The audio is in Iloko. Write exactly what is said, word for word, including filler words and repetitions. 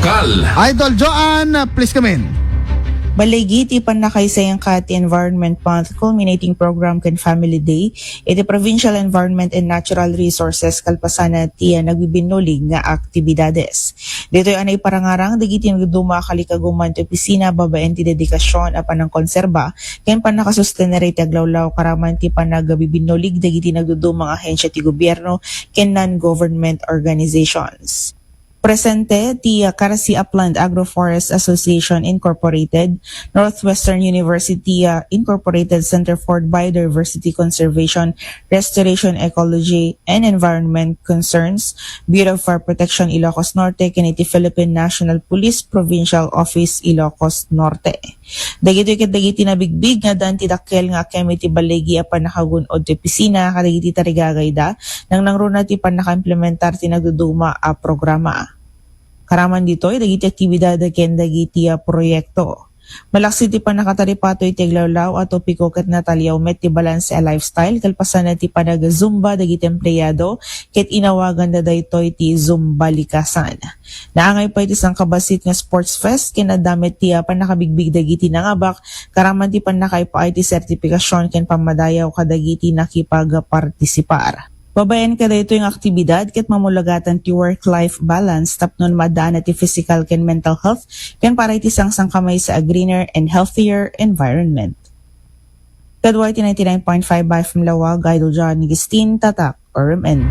Kal. Idol Joanne, please come in. Balligi ti pannakaisayangka ti Environment Month Culminating Program ken Family Day iti Provincial Environment and Natural Resources kalpasan ti nagbibinnulig nga aktibidades. Ditoy a naiparangarang dagiti nagduma a kalikaguman ti opisina babaen ti dedikasyon a panangkonserba ken pannakasustener iti aglawlaw karaman ti panagabibinnulig dagiti nagduduma nga ahensya ti gobierno ken non-government organizations. Presente ti uh, Karasi Upland Agroforest Association Incorporated, Northwestern University uh, Incorporated Center for Biodiversity Conservation, Restoration, Ecology, and Environment Concerns, Bureau of Fire Protection Ilocos Norte, ken iti Philippine National Police Provincial Office Ilocos Norte. Dagitoy ket dagiti nabigbig nga addaan ti dakkel nga agkem iti balligi a pannakagun-od ti opisina kadagiti tarigagayda, nangnangruna ti pannakaimplementar ti nagduduma a programa. Karaman ditoy, dagiti aktibidad ken dagiti a proyekto. Malaksid ti pannakataripatoy iti aglawlaw a topiko ket nataliaw met ti balanse a lifestyle kalpasan ti panag-zumba dagiti empleyado ket inawaganda daytoy ti Zumba Likasan. Naangay pay ti sangkabassit nga sports fest ken adda met ti pannakabigbig dagiti nangabak karaman ti pannakaipaay ti sertifikasyon ken pammadayaw kadagiti nakipagpartisipar. Babaen kadaytoy nga aktibidad ket mamulagatan ti work-life balance tapno maaddaan ti physical ken mental health ken para iti sangsangkamaysa a greener and healthier environment. Kadua iti ninety-nine point five F M Lawag, Idol John Augustin, Tatak, R M N.